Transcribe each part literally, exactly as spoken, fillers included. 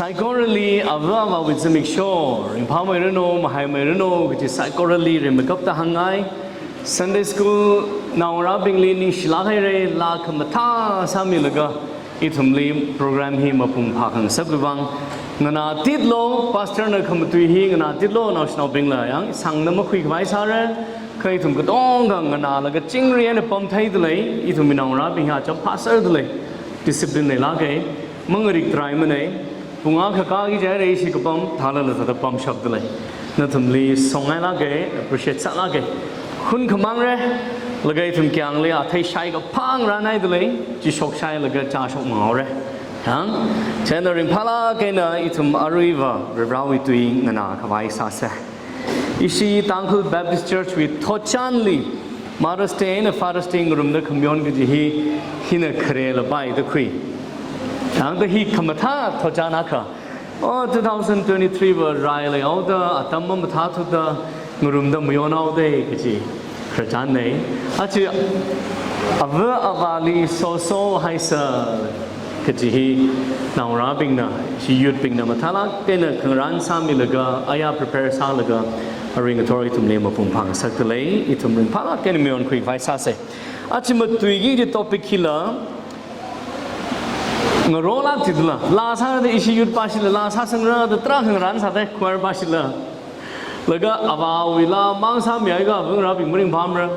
Saikorali ava avāwui zimiksho, ringphāmeiranu, mahaimeiranu, kaji saikorali rimeikapta hāngngai. Sunday school naongarābingli ningshilāk haira, laa khamathā sāmilaga, ithumli program hi mapung phākhangasakwui vang. Nganātitlu, pastor na khamatui hi nganātitlu, naoshinaobingla yang, sangna makhuikhavai sāra, kha ithum katonga nganālaga chingri eina pamtheidalei, ithumwui naongarābing hi acham phāserdalei, discipline leilāka, mangarik taraimanei, pung akha kāki jihaira ishi kapam, thālala thāda pamshapdalei. Nathumli songngailāka, appreciate sālāka. Hun khamangra, laga ithum kayāngli athei shaikapha ngarānhaidalei, chi shokshailaga chā shokmāhaora. Yang, chieina ringphālāk eina ithum aruiva Varivarāwui tui nganākhavai sāsa. Ishi Tangkhul Baptist Church wui thotchanli Mother's Day eina Father's Day ngarumda khamayon kaji hi, hina kharela paida khui. Tangda hi khamathā thotchan akha. O, two thousand twenty-three va railahaoda, atam mamathāthuda, ngarumda mayonhaoda kaji khararchannei. Achi ava avāli soso haisa kaji hi naongarābingna, ishi youth bingna mathālāk eina khangarān sāmilaga, aya prepare sālaga, arui ngathor ithumli mapung phāngasakdalei, ithum ringphālāk eina mayonkhuikhavai sāsa. Achi matuiki kaji topic hila, ngarolāk jidala, laa sāda ishi youth pāshila laa sāsangra da tarākha ngarān sāda, choir pāshila. Laga avāwui laa mang sāmihaiakha ava ngarābing maringphāmara.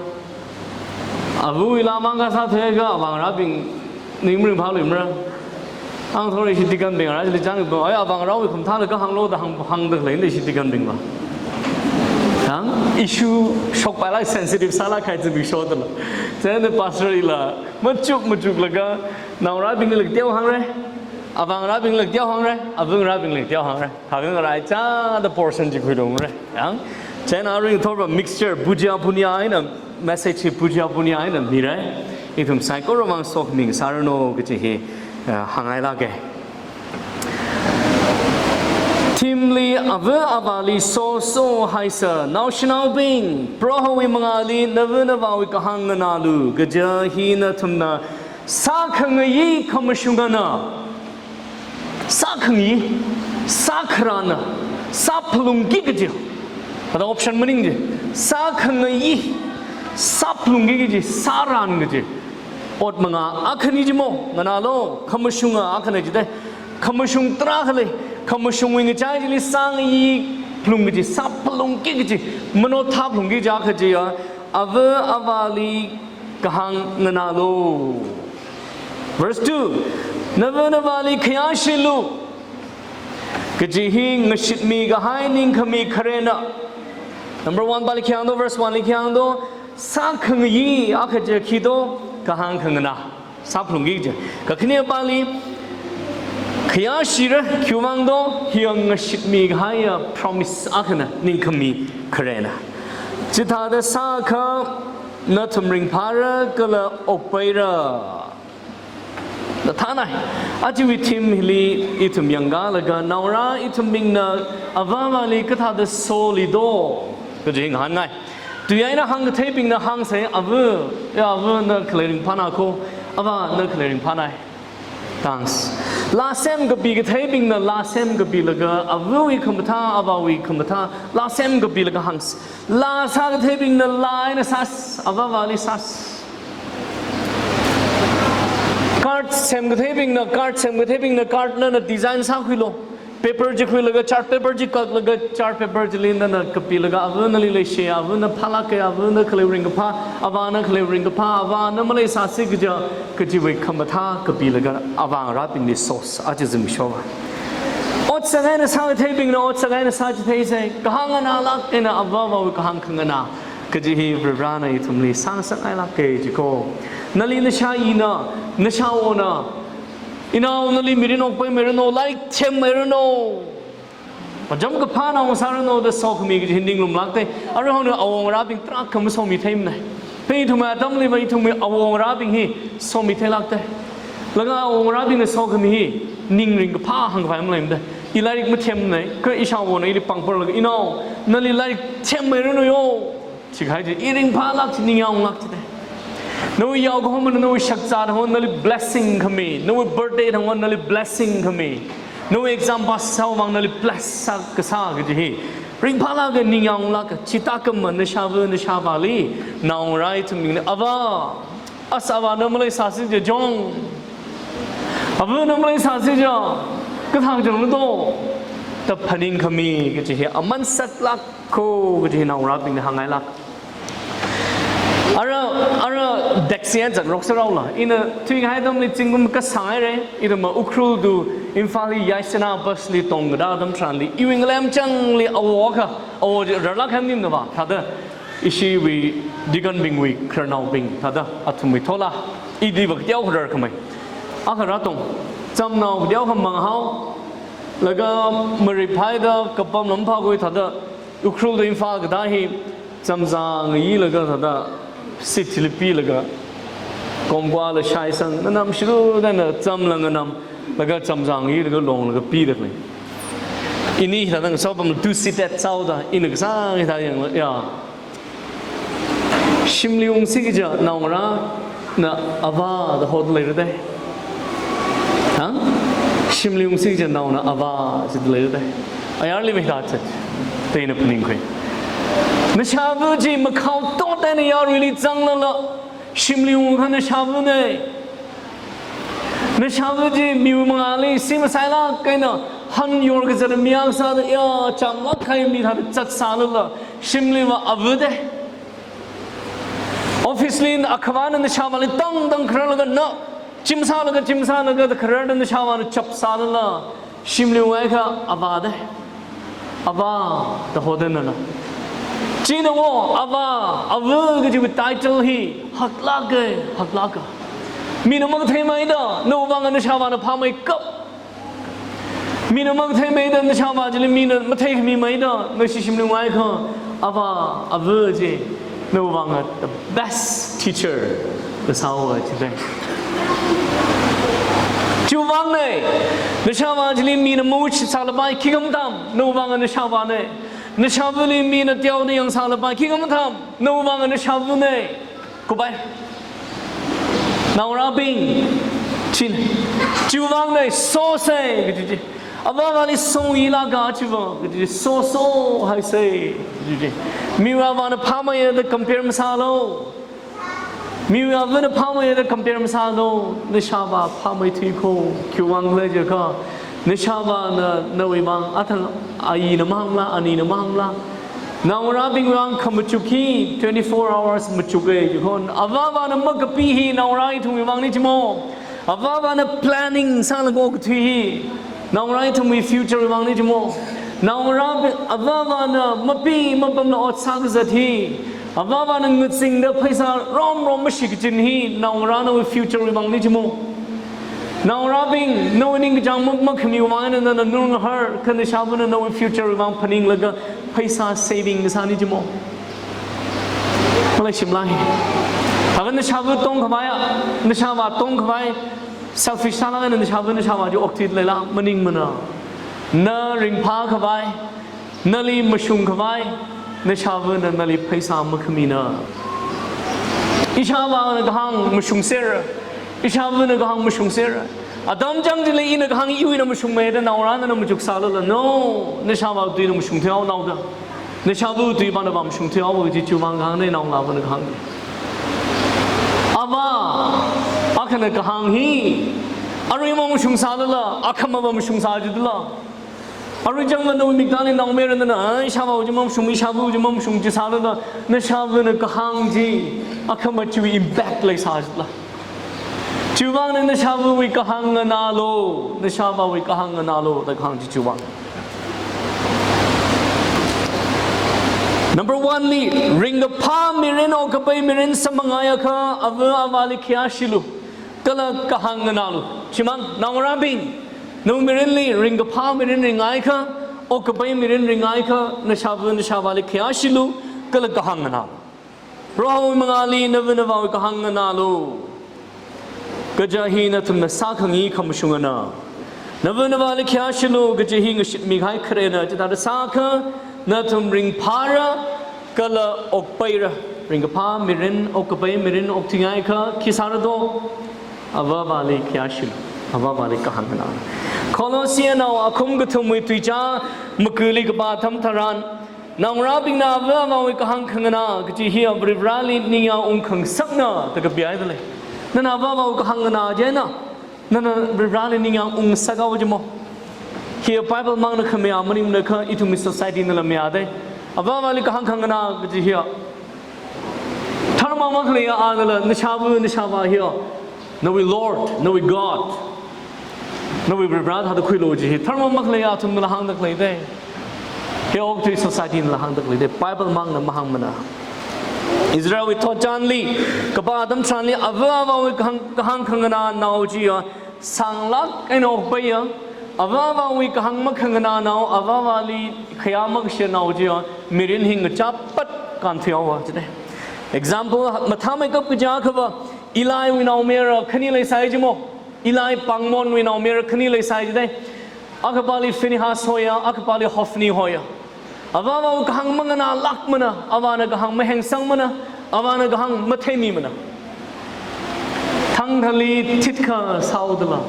Avawui laa mang kasāthuiakha avā ngarābing ning maringphāluimara. Ang thora ishi deacon bing rāli chang bing, ai, avā ngarāwui khamathāla kahānglu da hāng, hāngda khalei ishi deacon bingva. Yang, issue shokpailāk, sensitive sālāk kahai zimikshodala. Chieina pastor ila machuk machuklaga, naongarābingli kateo hāngra, avā ngarābingli kateo hāngra, ava ngarābingli kateo hāngra. Kha ngaraichāda portion chi khuiungra. Yang, chieina arui ngathorva mixture, bhujia bunia eina, message hi bhujia bunia eina mira. Ithum saikorawui vang sokhami ngasāranu kaji hi, eh, hāngngailāka. Theme li ava avāli soso haisa, naoshinaobing, Prohowui mangāli nava navāwui kahāng nganālu, kaja hi nathumna sākhangayi khamashungana, sākhangayi, sākharāna, sāphalungki kaji. Ada option maning ji. Sākhangayi, sāphalungki kaji, sāran kaji. Ot mangā akhani jimo, nganālu, khamashunga akhana jida. Khamashung tarākha lei, khamashungwui ngachai chili sāngayi phalung kaji, sāphalungki kaji, manothā phalungki kaji akha jiya, ava avāli kahāng nganālu. Verse two, nava navāli khayāshilu, kaji hi ngashitmi kahai ningkhami kharena. Number one pāli khi hāngdo, verse one li khi hāngdo, sākhangayi akha chi khi do, kahāng khanganā, sāphalungki kaji. Kakhane pāli, khayāshira, khiwui vang do, hi ngashitmi kahaiya promise akhana, ningkhami kharena. Chithāda sākha nathum ringphāra kala okpaira. Da thānai, ajawui theme hili ithum yangkalaga, naongarā ithumbingna ava avāli kathāda solido, kaji ngahānngai. Tui eina hāngkatheibingna hāngsa, ava, ya ava na khalei ringphāna ko, avā na khalei ringphānai. Thanks. Laa semkapi katheibingna laa semkapilaga, avawui khamathā, avāwui khamathā, laa semkapilaga hāngs. Laa sākatheibingna laa eina sāsa, ava avāli sāsa. Card semkatheibingna, card semkatheibingna, card nana design sākhuilu. Paper chi khuilaga, chart paper chi kaklaga, chart paper chili nana kapilaga, ava nali leishiya, ava na phālāka, ava na khalei ringkaphā, avā na khalei ringkaphā, avā na maleisāsi kaja, kajiwui khamathā kapilaga, avā ngarābingli sosa, aja zimikshova. Otsak eina sākatheibingna otsak eina sāchitheisa, kahāng nganālāk eina ava avāwui kahāng khanganā, kaji hi Varivarāna ithumli sāngasakngailāka jiko. Nali nashāyina, nashāwona, inao nali mirin okpaimeiranu, lairik themmeiranu, pacham kaphā nao sāranu da sokhami kaji hi ninglumlākta. Aruihon awongarābing tarākha masomitheimanei. Kha ithumwui atamliva ithumwui awongarābing hi somitheilākta. Laga awongarābingna sokhami hi ning ringkaphā hāngkhavai maleimada. I lairik mathemmanei, kha ishāwona ili pāngporlaga, inao, nali lairik themmeiranu yo. Chikahai chi, i ringphālāk chi, ningyānglāk chida. Nawui yaokahomana nawui shakzā thangva nali blessing khami, nawui birthday thangva nali blessing khami, Nawui exam pass sāvang nali bless sā kasā kaji hi ringphālāka, ningyānglāka. Chithākha ma nashāva nashāvāli, naongarā ithumli ava, as ava na maleisāsi ja jong, ava na maleisāsi ja, kathang jong na do, da phaningkhami kaji hi aman satlāk ko kaji hi naongarābingna hāngngailāk. Ara, ara taxi eina zatrok sāraola, ina thuikahai atamli zingkum kasāng haira, ithum Ukhrul to Imphal hi Yasena bus li tongkada atam tharanli, iwui ngalemchangli awo akha, awo rālāk haimana va, thāda ishiwui deacon bingwui khararnaobing, thāda athumwui thola, idi va kateokha rarkhamei. Akha rātong, chamnao kateokha manghao, laga mariphaida kapam lam phākhui thāda, Ukhrul to Imphal kada hi, chamzang yilaga thāda, seat chili pilaga, komkwala shaisang, nganam shiru dana chamla nganam, laga chamzang yilaga longlaga pida khalei. Ini thāda ngasopam two seated sāhaoda, ina kasāng hithā yangla, ya. Shimli ungsi kaja naongarāna ava da hoda leira dai. Ha? Shimli ungsi kaja naona ava jida leira dai. Ayarli mei da chat. Teina phaningkhui. Nashāva chi makhao totna yaruili zanglala, shimli ungkha nashāvana. Nashāva chi miwui mangāli si masailāk eina, han yorkazat mi akha sāda, ya, chamlāk kahai mi thāda zatsālala, shimli va ava dai. Office li akhavāna nashāvāli tangtang khararlaga na, chim sālaga, chim sālaga, da khararda nashāvāna chapsālala, shimli unghaikha ava dai. Ava da hoda nana. China wo, ava, ava kajiwui title hi haklāka, haklāka. Mina makatheimeida, nawui vang nashāvāna phāmeikap. Mina makatheimeida nashāvā chili mina matheikhameimeida, nashi shimli unghaikha, ava, ava chi, nawui vang the best teacher kasā haowa chida. Chiwui vangna, nashāvā chili mina mauchit sālapai khikha matham, nawui vang nashāvāna. Nashāvali mina teoda yangsālapai khikha matham, nawui vang nashāvana. Kupai. Naongarābing, chin. Chiwui vangna sosa kaji chi. Avāvali songyilāka chiva kaji chi. So so haisa kaji chi. Miwui avāna phāmeiya da compare masālu. Miwui avana phāmeiya da compare masālu. Nashāvā phāmeithui ko. Khiwui vang khala jiakha, nashāvāna nawui vang athang ayina mahāngla, anina mahāngla. Naongarābingwui vang khamachuk hi twenty-four hours machuka, jikhon avāvana makapi hi naongarā ithumwui vangna jimo. Avāvana planning sālaga okathui hi naongarā ithumwui future wui vangna jimo. Naongarā avāvana mapi mapamla ot sākazat hi, avāvana ngatsingda pheisā romrom mashikachin hi naongarā nawui future wui vangna jimo. Naongarābing, nawui ningkachāng ma-, makhamiwui vang eina nana nurngahar, kha nashāvana nawui future wui vang phaninglaga pheisā saving kasāna jimo. Malai shimlai. Thākha nashāva tongkhavai, nashāvā tongkhavai, selfish sālaga nashāva, nashāvā chi okthuilaga maningmana. Na ringphākhavai, nali mashungkhavai, nashāvana nali pheisā makhamina. Ishāvāna kahāng mashungsera, ishāvana kahāng mashungsera. Atam chang chili ina kahāng iwuina mashungmeida naongarāna na machuksālala, no, nashāvāwui tuina mashungthuihaonaoda. Nashāvāwui tui pana va mashungthuihaowa kaji chiwui vang kahāngna naongalāvana kahāng. Avā, akhana kahāng hi, arui mamashungsālala, akhama va mashungsā jidala. Arui chang va nawui miktāli naomayarana, ai, ishāvāwui chi mamashung, ishāvāwui chi mamashung jisālala, nashāvana kahāng chi, akhama chiwui impact leisā jidala. Chiwui vangna nashāvāwui kahāng nganālu, nashāvāwui kahāng nganālu, da kahāng chi chiwui vang. Number one li, ringkaphā mirin, okkapai mirin samphangngaiakha, avā avāli khayāshilu, kala kahāng nganālu. Chimang, naongarābing, nawui mirinli ringkaphā mirin ringngaiakha, okkapai mirin ringngaiakha, nashāva nashāvāli khayāshilu, kala kahāng nganālu. Prohowui mangāli nava navāwui kahāng nganālu. Kaja hi nathumna sākhangai khamashungana. Nava navāli khayāshilu kaja hi ngashitmikahai kharena, chithāda sākha nathum ringphāra kala okpaira. Ringkaphā mirin, okkapai mirin okthuingaiakha khi sāra do? Avā avāli khayāshilu. Avāvali kahāng nganā. Colossianao akhum kathumwui tuizā makali kapā atam tharan, naongarābingna avāvawui kahāng khanganā kaji hiya Varivarali ningyāng ungkhangasakna da kapihaida lei. Nana avāvawui kahāng nganā chieina, nana Varivarali ningyāng ungngasakhaowa jimo. Hiya Bible mangna khamayā maningmana kha ithumwui society nala mayādei. Avāvali kahāng khanganā kaji hiya, tharmang makhaleiya anala, nashāva, nashāvā hiya nawui Lord, nawui God, nawui Varivara thāda khuilu kaji hi tharmang makhaleiya athumnala hāngda khaleidei. Hiya okathui society nala hāngda khaleidei. Bible mangna mahāngmana. Israelwui thotchanli, kapā atam tharanli, avāvawui kahāng, kahāng khanganānao chiya sānglāk eina okpaiya. Avāvawui kahāng makhanganānao, avāvali khayā makashiyanao chiya mirin hi ngachappat kānthuihaowa jidei. Example mathāmeikap kaja akhava, Eliwui naomayara khani leisai jimo. Eli pāngmonwui naomayara khani leisai jidei. Akhapāli Phinehas hoya, akhapāli Hophni hoya. Avāvawui kahāng manganālākmana, avāna kahāng mahengsangmana, avāna kahāng matheimimana. Thangthali thitkha sāhaodala,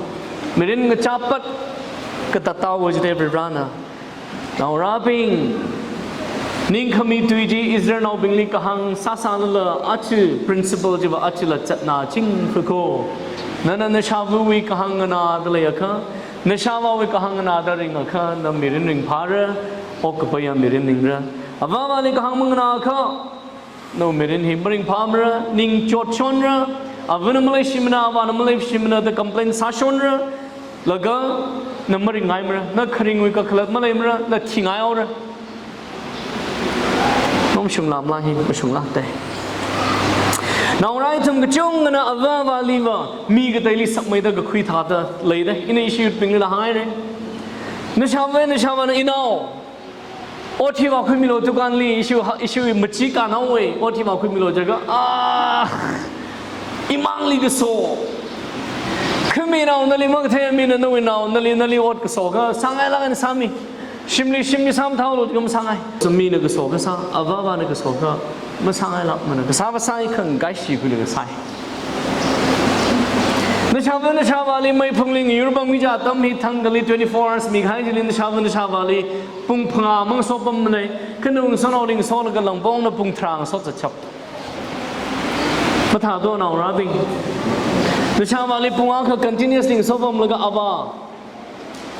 mirin ngachappat katattaowa jidei Varivarana. Naongarābing, ningkhami tui chi Israelnaobingli kahāng sāsālala, aja principle chiva ajala zatnaching phakho. Nana nashāvawui kahāng nganāda leiakha, nashāvāwui kahāng nganāda ringakha, na mirin ringphāra, okkapaiya mirin ningra. Avāvali kahāng manganāakha, nawui mirin hi maringphāmara, ning chotshonra, avana maleishimana, avāna maleishimana da complain sāshonra, laga na maringngaimara, na kharingwui kakhalat maleimara, na thingaihao ra. Mashungla mala hi, mashungla tei. Naongarā ithum kachungana avāvaliva mi kateili sakmeida kakhui thāda leidei. Ina ishi youth bingli la hāngngaira. Nashāva, nashāvāna inao, ot hi vākhuimilu, dukanli ishi ha, ishi machi kanao wei, ot hi vākhuimilu jiakha, ah, imangli kaso. Khaminao nali makathei mina nawui nao, nali, nali ot kaso akha sāngailāk eina sāmi. Shimli shim misam thaolu jiakha masāngai. So mina kaso akha sā, avāvana kaso akha masāngailākmana. Kasā masāi khangaishi khuilaga sāi. Nashāva, nashāvāli meiphungli ngayurpamki kaja atam hi thangthali twenty-four hours mikahai chili nashāva, nashāvāli pung phangā mang sopam malei. Kha nawui ngasotnaoli ngasolaga langpongna pung tharā ngasot zatchap. Mathādo naongarābing. Nashāvāli pung akha continuously ngasopamlaga avā,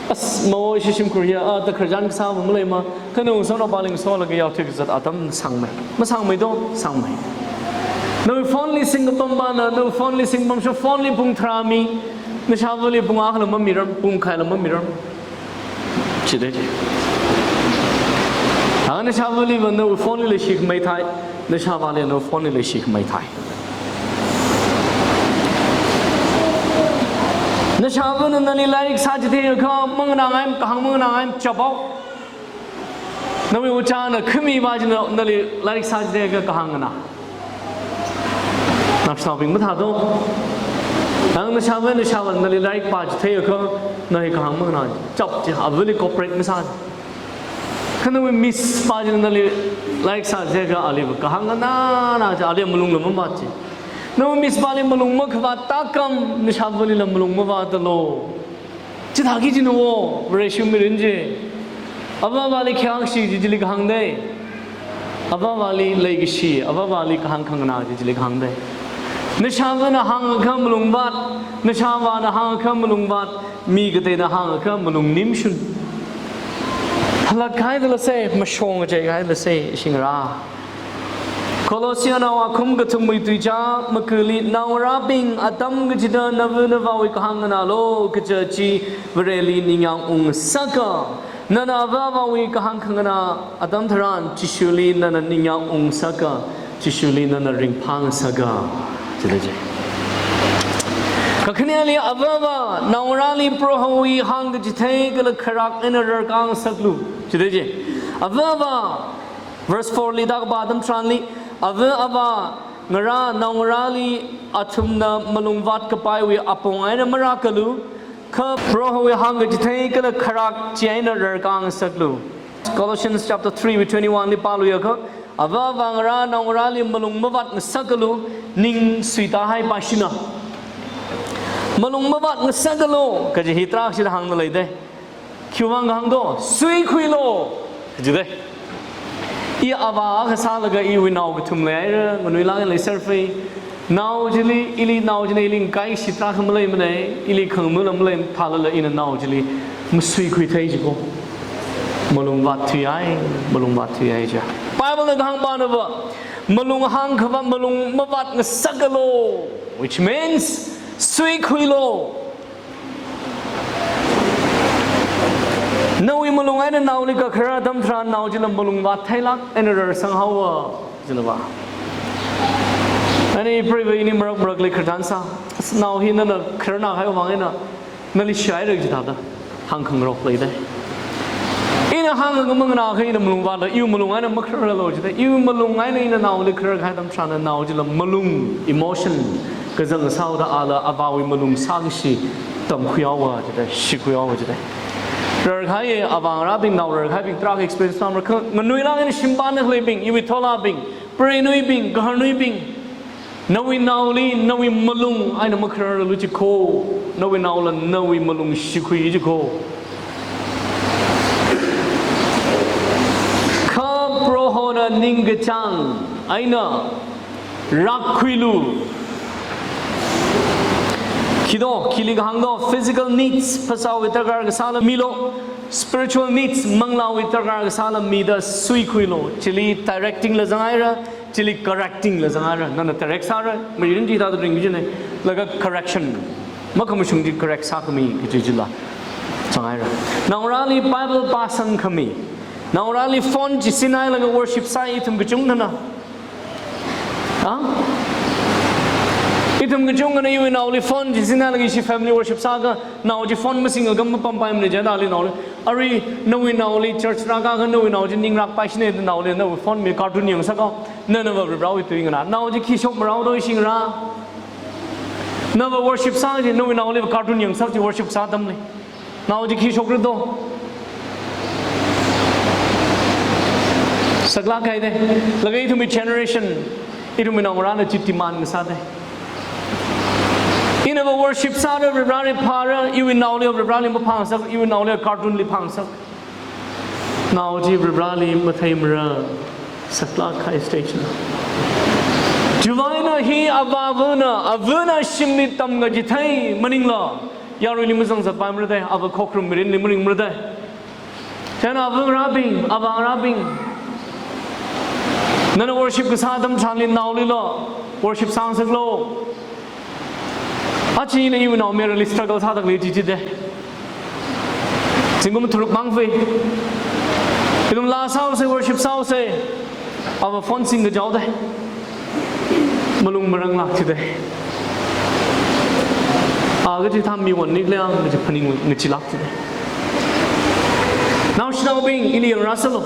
as, mawo ishi shimkhur hiya, a, takharjan kasāva maleima, kha nawui ngasotnaopāli ngasolaga yaothui kazat atam sangmei. Masangmeido, sangmei. Nawui phone li singkapam pana, nawui phone li singpamsho, phone li pung tharā mi, nashāvali pung akhala mamiram, pung khaila mamiram. Chidei chi. Hānga nashāvaliva nawui phone li leishi khamei thai, nashāvali nawui phone li leishi khamei thai. Nashāvana nali lairik sāchitheiakha manganāngai, kahāng manganāngai, chapao. Nawui ojāna khami va china nali lairik sāchitheiakha kahāng nganā. Naoshinaobing mathādo. Hānga nashāva, nashāvana nali lairik pāchitheiakha, na hi kahāng manganā, chap chi, avali cooperate masā. Kha nawui miss pā china nali lairik sāchitheiakha aliva kahāng nganāna chi, ali malungla mavāt chi. Nawui miss pāli malung makhavāt thākha, nashāvalila malung mavātalu. Chithāki china wo, Vareshi mirin chi. Avāvali khayākashi chi chili kahāngdei. Avāvali leikashi, avāvali kahāng khanganā chi chili kahāngdei. Nashāvana hāngakha malung vāt, nashāvāna hāngakha malung vāt, mi kateina hāngakha malung nimshun. Phalatkahaidala sei, mashong kacheikahaidala sei, ishi ngarā. Colossianao akhum kathumwui tuizā makali, naongarābing, atam kachida nava navāwui kahāng nganālu kaja chi Vareli ningyāng ungsaka. Nana avāvāwui kahāng khanganā atam tharan Jishuli nana ningyāng ungsaka, Jishuli nana ringphāngasaka. Chida chi. Kakhaneli avāvā, naongarāli Prohowui hāngkachithei kala kharak eina rarkāngasaklu. Chida chi. Avāvā, verse four li da kapā atam tharanli, ava avā, ngarā naongarāli athumna malung vātkapaiwui apong eina marākalu, kha Prohowui hāngkachithei kala kharak chi eina rarkāngasaklu. Colossians chapter three verse twenty-one li pāluiakha, ava avā ngarā naongarāli malung mavātngasakalu, ning suitahai pāshina. Malung mavātngasakalu, kaji hi tarākhashida hāngda leida. Khiwuivang kahāng do, suikhuilu, kaji da. I avā akha sālaga iwui nao kathum leihaira, nganuilāk eina leiserfei. Nao chili, ili nao china ili ngakaikashi tarākha maleimana, ili khangamulam malei, thālala ina nao chili masuikhuithei jiko. Malung vātthuihai, malung vātthuihai ja. Bible na kahāng pānava, malung hāngkhava, malung mavātngasakalu, which means, suikhuilu. Nawui malung eina naoli kakharar atam tharan nao chila malung vāttheilāk eina rarsanghaowa, jilava. Ani preiva ini marak marakli khararchan sā, nao hi nana khararna kahai vang eina nali shairak jida da hāngkhangarok leida. Ina hāngkhangamanganā kahai ina malung vātla, iwui malung eina makhararlu jida. Iwui malung eina ina naoli kharar kahai atam tharan nao chila malung, emotion, kazang sāhaoda ala avāwui malung sākashi tamkhuihaowa jida, shikhuihaowa jida. Rarkahai avāngarābing, nao rarkahaibing tarākha experience sāmara, kha nganuilāk eina shimpamda khaleibing, iwui tholābing, preinuibing, gaharnuibing, nawui naoli nawui malung eina makhararlu jiko, nawui naola nawui malung shikhui jiko. Kha Prohona ningkachāng eina rākhuilu. Khi do, khili kahāng do, physical needs, phasāwui darkar kasāla milu, spiritual needs, manglāwui darkar kasāla mida suikhuilu. Chili directing la zanghaira, chili correcting la zanghaira. Nana direct sāra, marin chithāda ring kajina, laga correction, makhamashung chi correct sākhami kaji chila zanghaira. Naongarāli Bible pāsangkhami, naongarāli phone chi sinhailaga worship sāi ithum kachungkhana. Ha? Ithum kachungkhana iwui naoli phone chi sinhailaga ishi family worship sāakha, nao chi phone masingakha mapampaimana jida ali naoli. Arui nawui naoli church rākāakha nawui nao chi ning rākpaishina da naoli nawui phone mi cartoon yangsaka, nana va Varewui tui nganā. Nao chi khi shokmarao do ishi ngarā. Nava worship sā chi, nawui naoli cartoon yangsak chi worship sā atamli. Nao chi khi shokra do. Saklāk kahai da. Laga ithumwui generation, ithumwui naongarāna chi demand ngasā da. Ina va worship sāra, Vareli phāra, iwui naoli Vareli maphāngasak, iwui naoli cartoon li phāngasak. Nao chi Vareli matheimara, saklāk kahai stage na. Chiwuivang eina hi avāvana, avana shimli tamkachithei maningla, yaruili mazangsāpaimara da, ava khokharum mirinli maringmara da. Chieina avangarābing, avāngarābing, nana worship kasā atam tharanli naolila worship sāngasaklu. Aja ina iwui nao merali struggle sāda khalei chi chi da. Zingkum tharuk mang fei. Ithum laa sāhaosa, worship sāhaosa. Ava phone singkachao da. Malung maranglāk chi da. A kachi tham mi wan ni khalei a kachi phaning ngachilāk chi da. Naoshinaobing, ili yangrāsālu.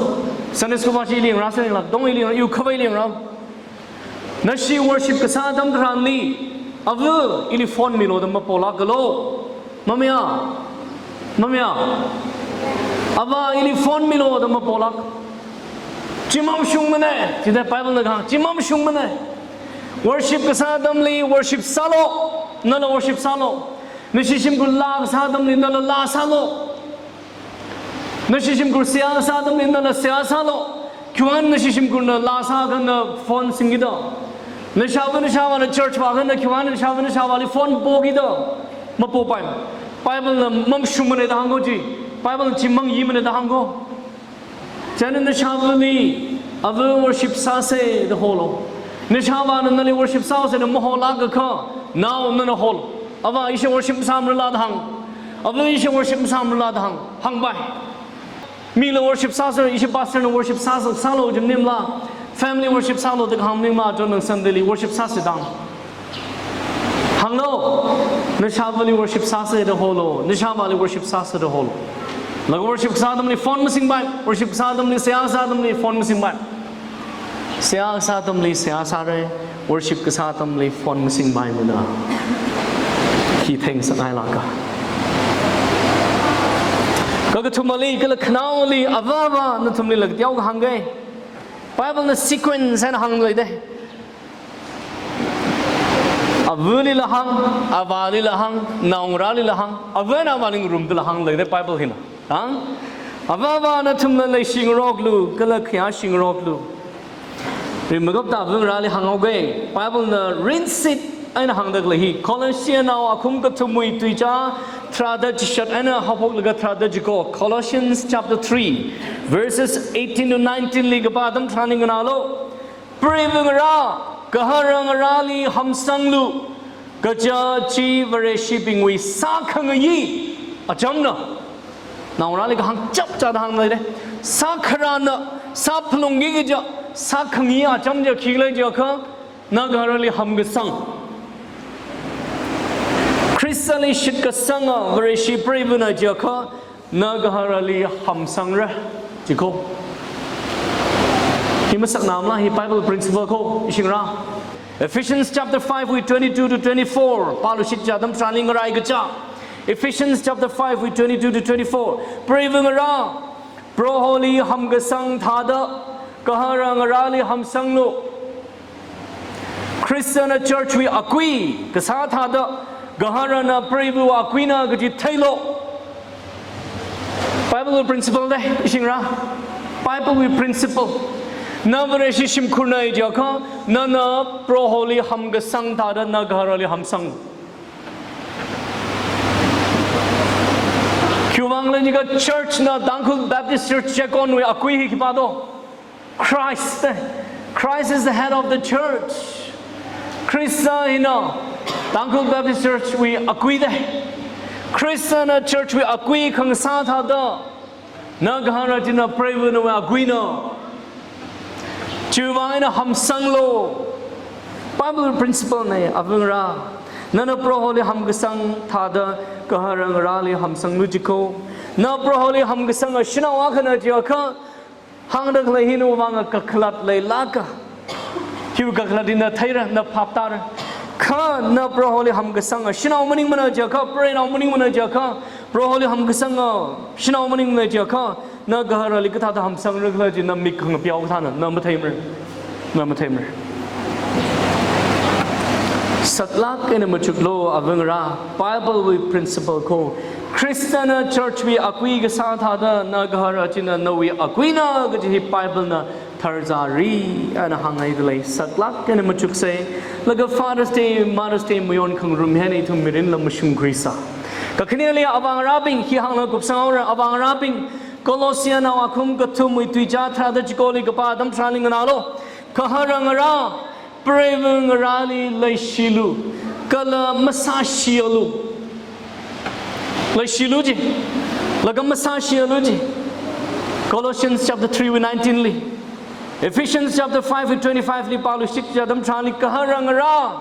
Sunday school vāshi ili yangrāsālu. Dong ili yang, iwui khavai ili yangrā. Nashi worship kasā atam tharanli, ava ili phone milu da mapolākalu. Mamaya. Mamaya. Avā ili phone milu da mapolāk. Chi mamashungmana, chi da Bible na kahāng, chi mamashungmana. Worship kasā atamli worship sālu, nala worship sālu. Nashi shimkhur laa kasā atamli nala laa sālu. Nashi shimkhur seihā kasā atamli nala seihā sālu. Khiwuivang nashi shimkhurna laa sāakha na phone singki da. Nashava nashāvāna church vāakha na khiwuivang nashava nashāvāli phone poki da. Mapopai. Bible na mamashungmana da hāngko chi. Bible na chi mangyimana da hāngko. Chieina nashavali ava worship sāsa da holu. Nashavāna nali worship sāhaosa da maholākakha, nao nana holu. Avā ishi worship sāmarala da hāng. Ava ishi worship sāmarala da hāng. Hāngpai. Mila worship sāsa, ishi pastor na worship sāsa, sālu jim maningmala. Family worship sālu da kahāng maningmala, chon nang Sunday li worship sāsa da hāng. Hānglu, nashavali worship sāsa da holu, nashavāli worship sāsa da holu. Laga worship kasā atamli phone masingpai, worship kasā atamli, seihā kasā atamli phone masingpai. Seihā kasā atamli seihā sāra, worship kasā atamli phone masingpaimana. Khi theingasakngailāka. Kakathumali, kala khanaoli, avāva, nathumli laga teokha hāngke. Bible na sequence eina hāngleida. Avālila hāng, avālila hāng, naongarālila hāng, avā eina avāli ngarumdala hāngda lei Bible hina. Hāng? Avā avā nathumla leishingaroklu, kala khayāshingaroklu. Ringphākapta avangarāli hānghaoga, Bible na rinsit eina hāngda khalei hi, Colossianao akhum kathumwui tuizā tharāda chishat eina haophoklaga tharāda chiko, Colossians chapter three, verses eighteen to nineteen li kapā atam tharan nganālu. Preiva ngarā, gahara ngarāli hamsanglu, kaja chi Vareshibingwui sākhangayi achamna. Naongarāli kahāng chapchāda hāngda lei. Sākharana, sāphalungki kaja, sākhangayi acham chi khikhala jiakha, na gaharali hamkasang. Khristali shitkasanga Vareshi preivana jiakha, na gaharali hamsangra, jiko. Hi masaknamala hi Bible principle ko, ishingarā. Ephesians chapter five wui twenty-two to twenty-four, pāluishit kaji atam tharanli ngarai kaja. Ephesians chapter five wui twenty-two to twenty-four. Preiva ngarā, Proholi hamkasang thāda, gahara ngarāli hamsanglu. Khristana church wui akui kasā thāda, gaharana preiva akuina kaji theilu. Bible wui principle de, ishingarā. Bible wui principle. Na Vareshi shimkhurna jiakha, nana Proholi hamkasang thāda, na gaharali hamsang. Khiwuivang khala jiakha church na Tangkhul Baptist Church Checkon wui akui hi khipā do? Christ. Christ is the head of the church. Khrista hina Tangkhul Baptist Church wui akui de. Khristana church wui akui khangasā thāda, na gahara china preivanawui akuina. Chiwuivang eina hamsanglu. Bible principle na, avangarā. Nana Proholi hamkasang thāda, gahara ngarāli hamsanglu jiko. Na Proholi hamkasanga shanao akhana jiakha, hāngda khalei hi nawui vang kakhalat leilāka. Hiwui kakhalat hi na theira, na phaptāra. Kha na Proholi hamkasanga shanao maningmana jiakha, preinao maningmana jiakha, Proholi hamkasanga shanao maningmana jiakha, na gaharali kathāda hamsangra khala chi na mik khangapeowa kathāna, na matheimara. Na matheimara. Saklāk eina machuklu avangarā, Bible wui principle ko. Khristana church wui akui kasā thāda, na gahara china nawui akuina kaji hi Bible na tharzari eina hānghaida lei. Saklāk eina machuksa. Laga Father's Day, Mother's Day mayon khangarum hi eina ithum mirinla mashungkhuisa. Kakhaneli avangarābing hi hānglaga kupsanghaora, avangarābing, Colossianao akhum kathumwui tuizā tharāda chikoli kapā atam tharanli nganālu. Gahara ngarā, preiva ngarāli leishilu, kala masāshialu. Leishilu ji, laga masāshialu ji. Colossians chapter three wui nineteen li. Ephesians chapter five wui twenty-five li pāluishit kaji atam tharanli gahara ngarā,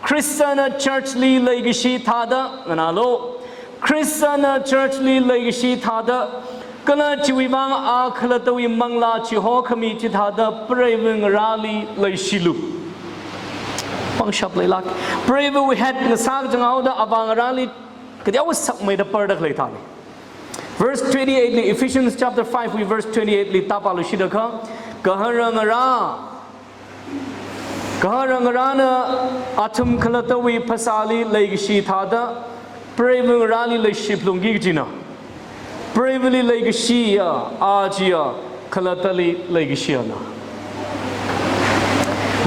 Khristana church li leikashi thāda, nganālu. Khristana church li leikashi thāda, kala chiwuivang a khalattawui manglā chihokhami chithāda preiva ngarāli leishilu. Pangshap leilāk. Preiva wui hat ngasā kachang haoda avangarāli kateokha sakmeida parda khalei thāne. Verse twenty-eight li, Ephesians chapter five wui verse twenty-eight li ta pāluishit akha, gahara ngarā, gahara ngarāna athum khalattawui phasāli leikashi thāda, preiva ngarāli leishiphalungki kajina. Preivali leikashiya, a chiya, khalattali leikashiya na.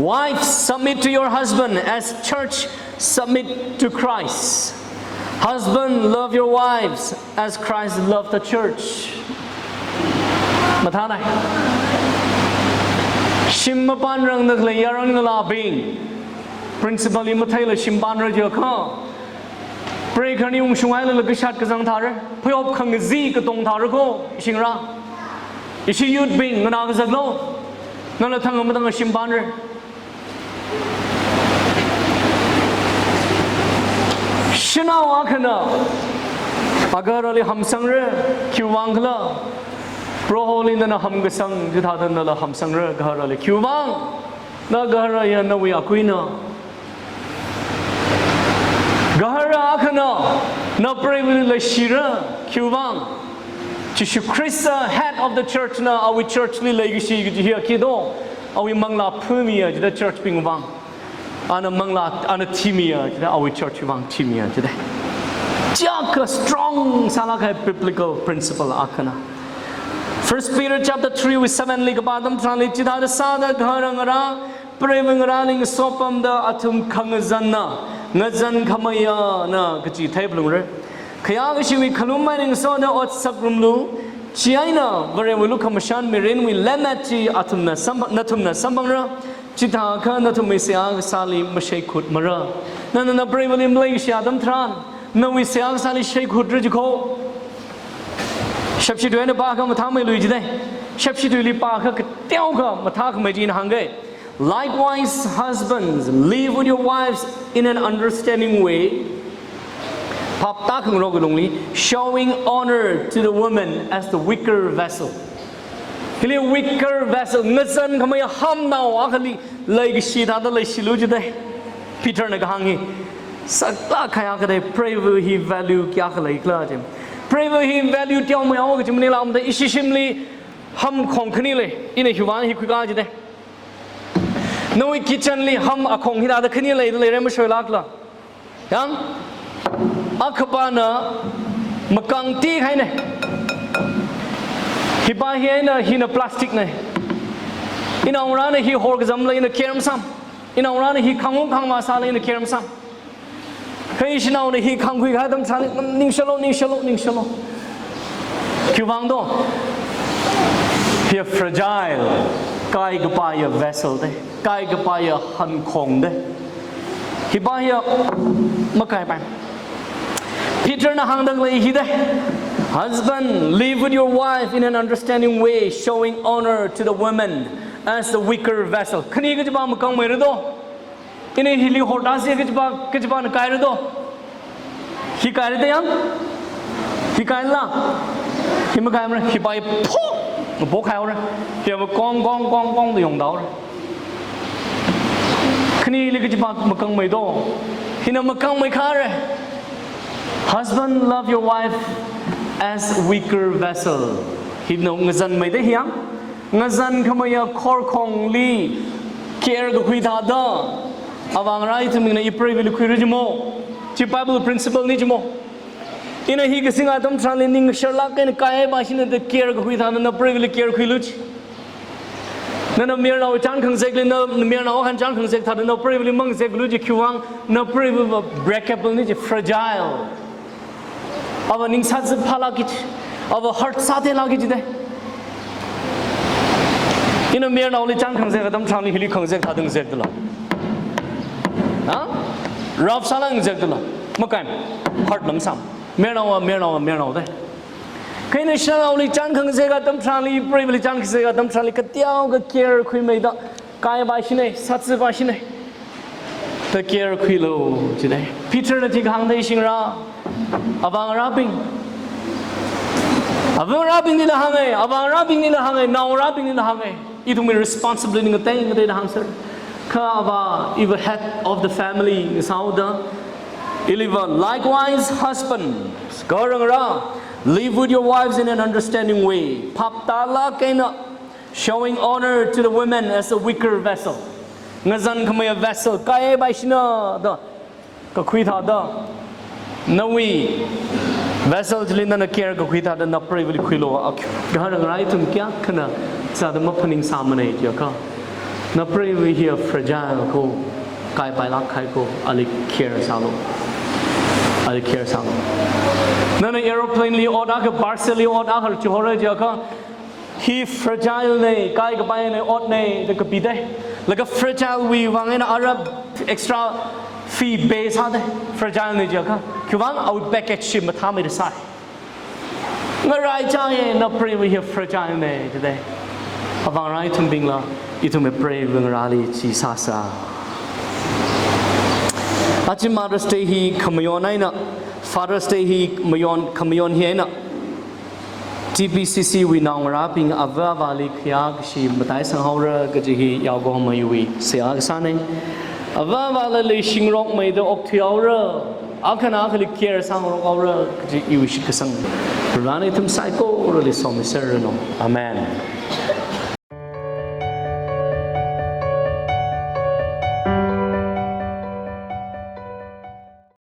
Wives, submit to your husband as church submit to Christ. Husband, love your wives as Christ loved the church. Mathānai. Shim mapānrangda khalei yaron ngalābing, principle hi matheila shim pānra jiakha, preikharni ungshunghailala kashat kazang thāra, phayop khangazin katong thāra ko, ishingarā. Ishi youth bing, nganā kazatlu, nala thang matang shim pānra. Shanao akhana agaharali hamsangra, khiwuivang khala, Proholi nana hamkasang chithāda nala hamsangra gaharali. Khiwuivang, na gahara hiya nawui akuina. Gahara akhana na preivali leishira, khiwuivang, Jishu Khrista, head of the church na, awui church li leikashi kaji hiya khi do, awui manglā phāmiya jida church bingwui vang. Ana manglā, ana thimiya, chida, awui church vang thimiya, chida. Chiyākha strong sālāk kahai biblical principle akhana. First Peter chapter three wui seven li kapā atam tharanli, chithāda sāda gahara ngarā, preiva ngarāli ngasopamda athum khangazanna, ngazan khamayana kaji theiphalungra. Khayākashiwui khalum eina ngasoda ot sāngarumlu, chieina Varewui lukhamashan mirinwui lemmet chi athumna sampha-, nathumna samphangra, chithākha nathumwui seihā kasāli masheikhutmara. Nana napreivali maleikashi atam tharan, nawui seihā kasāli sheikhutra jikho. Shepshi tui eina pākha mathāmeilui jida. Shepshi tuili pākha kateokha mathākhamei chi ina hāngga. Likewise, husbands, live with your wives in an understanding way. Phap tākhangarok lungli, showing honor to the woman as the weaker vessel. Hili weaker vessel, ngazan khamei hamnao akhali leikashi thāda leishilu jida. Peter na kahāng hi, saklāk kahai akha da, preiva hi value kayākha leikhala chi. Preiva hi value teomeihao kaji maningla, amda ishi shimli ham khong khani lei, ina hiwui vang hi khuika jida. Nawui kitchen li ham akhong hithāda khani leida leira, mashoilākla. Yang, akhapāna makang tikahaina. Hipā hi eina, hina plastic na. Inaongarāna hi horkazamla ina care masāma. Inaongarāna hi khangwo khangvā sāla ina care masāma. Kha ishinaona hi khangkhui kahai atam tharanli, ningshālu, ningshālu, ningshālu. Khiwuivang do? Hiya fragile, kaikapaiya vessel da, kaikapaiya hankhong da. Hipā hiya makaipai. Peter na hāngda khalei hi da. Husband, live with your wife in an understanding way, showing honor to the woman as the weaker vessel. Khani kachipā makangmeira do? Ina hili hortāsi kachipā, kachipāna kaira do? Hi kaira da yang? Hi kaila? Hi makaimara, hipā hi phok, phok haihaora. Hiya kong, kong, kong, kong da yongdaora. Khanili kachipā makangmei do? Hina makangmei kare. Husband, love your wife as weaker vessel. Hina ngazanmeida hi yang? Ngazan khameiya khorkhongli care kakhui thāda, avāngarā ithumna ipreivali khuira jimo. Chi Bible principle na jimo. Ina hi kasing atam tharanli ning sharlāk eina kaipā shina da care kakhui thāda napreivali care khuilu chi. Nana mayarnao chān khangazekli, na mayarnao akhan chān khangazek thāda napreivali mangazeklu chi, khiwuivang napreiva breakable na chi, fragile. Ava ning sāzip phālāki chi, ava hurt sātheilāki chi da. Ina mayarnaoli chān khangazek atam tharanli hili khangazek thāda ngazekdala? Ha? Rough sāla ngazekdala? Makaima, hurt lam sāma. Mayarnaova, mayarnaova, mayarnao da. Kha ina shanaoli chān khangazek atam tharanli, preivali chān khangazek atam tharanli, kateokha care khuimeida, kaipā shina, sāzipā shina. Da care khuilu, chida. Peter na chi kahāng da ishingra, avāngarābing. Avāngarābinglila hānga, avāngarābinglila hānga, naongarābinglila hānga. Ithumwui responsibility ngatei ngateida hāngser. Kha ava, iva head of the family ngasāhaoda, iliva, likewise, husband, gaharangarā, live with your wives in an understanding way. Phap tālāk eina, showing honor to the women as a weaker vessel. Ngazan khameiya vessel, kaipā shina da kakhui thāda, nawui vessel chili nana care kakhui thāda napreivali khuilu. Ak-, gaharangarā ithum kayākhana sāda maphaningsāmana jiakha, napreiva hiya fragile ko, kaipailāk kahai ko, ali care sālu. Ali care sālu. Nana aeroplane li ot akha, parcel li ot akha chihora jiakha, hi fragile na, kaikapaina, otna da kapida. Laga fragile wui vang eina ara extra fee pay sāda. Fragile na jiakha, khiwuivang awui package chi mathāmeida sāi. Ngaraichāya, napreiva hi fragile na, chida. Avāngarā ithumbingla, ithumwui preiva ngarāli chi sāsa. Aja Mother's Day hi khamayon eina, Father's Day hi mayon, khamayon hi eina, T B C C wui naongarābing ava avāli khayākashi mataisanghaora kaji hi yaokahomaiwui seihā kasāna. Ava avala leishingarokmeida okthuihaora, akhana akhali care sāngarokhaora kaji iwui shitkasang. Varena ithum saikorali somiserranu. Amen.